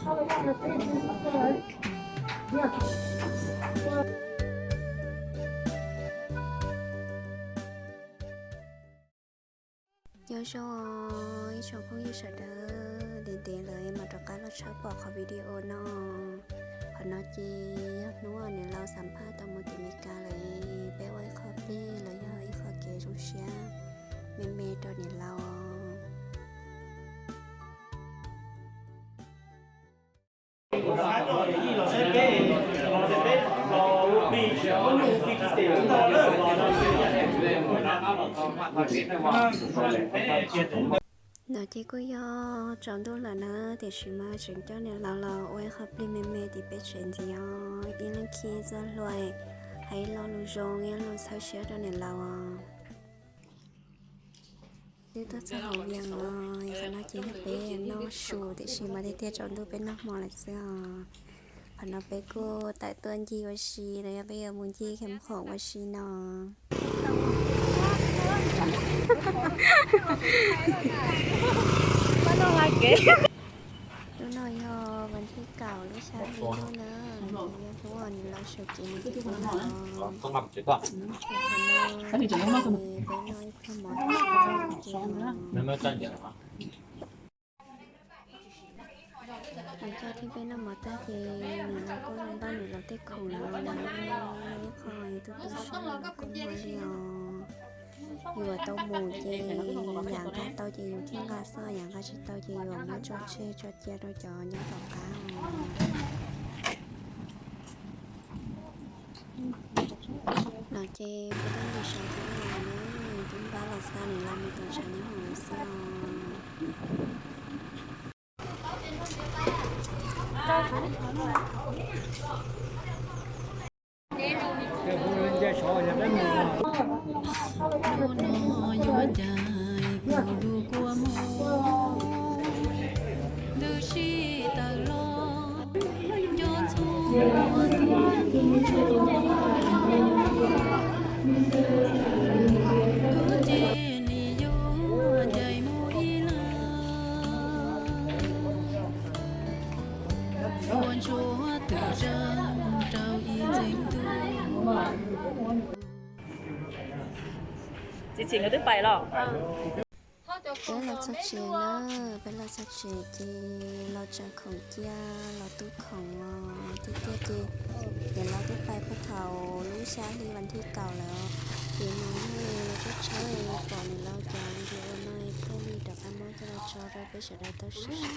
Nyob zoo ib tsoom phooj ywg sawv daws, ntev ntev lawm mam rov qab los tshawb pom qhov video no. Qhov no ces yog hnub niam laus xam phaj tau mus tim Meskas lawm, peb ua ib qho plig los yog ib qho kev zoo siab me me rau niam laus. No ces kuj yog tsaus ntuj lawm na, tiam sis mas tseem coj niam laus los ua ib qho plig me me tim peb tsev ntxiv os. Ib leeg khi txoj hlua, hais ib lo lus zoo ib lo lus txhawb siab rau niam laus os. Twb tuaj txog hauv Vias os, qhov no ces yog peb noj su, tiam sis mas tiag tiag tsaus ntuj peb noj hmo lawm xwb os. Qhov no peb kuj tawm tuaj ncig ua si los yog peb yuav mus ncig kheem khoom ua si no. Hnub no yog vas thib kaum lub xya hli ntuj na, ces yog hnub uas niam laus sawv kev mus tim ub los. Qhov no ces peb noj ib pluag mov tag ces los coj thiab peb noj mov tag ces niam laus kuj los npaj niam laus tej khoom los los ib qho yus tu tu siab los kuj muaj li os. Yuav tau mus ces yam nqa tau ces yus thiaj nqa xwb, yam nqa tsis tau ces yuav muab tso tseg tso cia rau cov nyob tom qab os. No ces peb twb mus sawv ntxov los na, twb npaj los xa niam laus mus tom tshav nyob hoom lawm xwb os. Hnub no yuav ncaim kuv lub kua muag, ntws sij tawm los nco ntxhua tus tshua, kuv ces nim yuav ncaim mus ib leeg. Ua ntsuag twm zaj rau ib ntxeev ntuj. Txiv txim nkawd twb pais los. Peb los txog tsev na, peb los txog tsev ces los tsaws khoom cia, los tu khoom os. Tiag tiag ces niam laus twb pais puag thaum lub xya hli vas thib kaum lawm. Ces no yog los tshawb tshawb pom niam laus cov video no thiaj li rov qab muab coj los tso rau peb sawv daws tau saib.